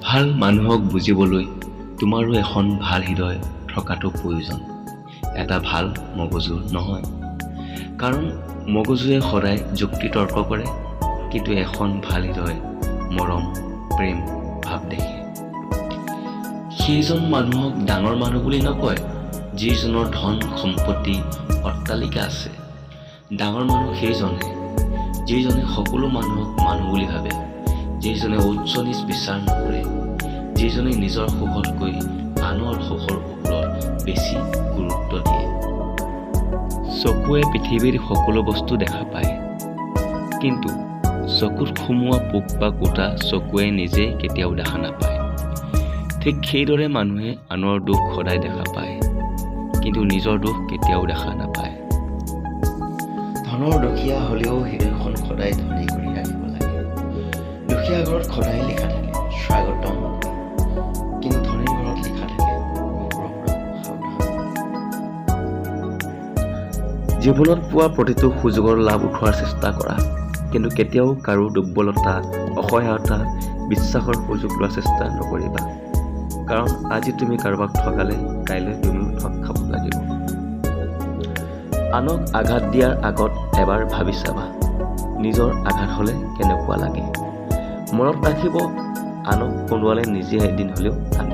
ভাল মানুহক বুজিবলৈ তোমাৰো এখন ভাল হৃদয় থকাটো প্ৰয়োজন, এটা ভাল মগজুৰ নহয়। কাৰণ মগজুৱে সদায় যুক্তি তৰ্ক কৰে, কিন্তু এখন ভাল হৃদয় মৰম, প্ৰেম ভাৱ দেখে। সেইজন মানুহক ডাঙৰ মানুহ বুলি নকয়, যিজনৰ ধন সম্পত্তি, অট্টালিকা আছে। ডাঙৰ মানুহ সেইজনহে, যিজনে সকলো মানুহক মানুহ বুলি ভাবে, যিজনে উচ্চ নীচ বিচাৰ নকৰে, যিজনে নিজৰ সুখতকৈ আনৰ সুখৰ ওপৰত বেছি গুৰুত্ব দিয়ে। চকুৱে পৃথিৱীৰ সকলো বস্তু দেখা পায়, কিন্তু চকুত সোমোৱা পোক বা কুটা চকুৱে নিজে কেতিয়াও দেখা নাপায়। ঠিক সেইদৰে মানুহে আনৰ দোষ সদায় দেখা পায়, কিন্তু নিজৰ দোষ কেতিয়াও দেখা নাপায়। ধনৰ দুখীয়া হ'লেও হৃদয়খন সদায় ধনী কৰি ৰাখিব লাগে। দুখীয়া ঘৰত সদায় লিখা থাকে "স্বাগতম", কিন্তু ধনীৰ ঘৰত লিখা থাকে "কুকুৰৰ পৰা সাৱধান"। জীৱনত পোৱা প্ৰতিটো সুযোগৰ লাভ উঠোৱাৰ চেষ্টা কৰা, কিন্তু কেতিয়াও কাৰো দুৰ্বলতা, অসহায়তা, বিশ্বাসৰ সুযোগ লোৱাৰ চেষ্টা নকৰিবা। কাৰণ আজি তুমি কাৰোবাক ঠগালে কাইলৈ তুমিও ঠগ খাব লাগিব। আনক আঘাত দিয়াৰ আগত এবাৰ ভাবি চাবা, নিজৰ আঘাত হ'লে কেনেকুৱা লাগে। মনত ৰাখিব, আনক কন্দুৱালে নিজে এদিন হ'লেও কান্দিব।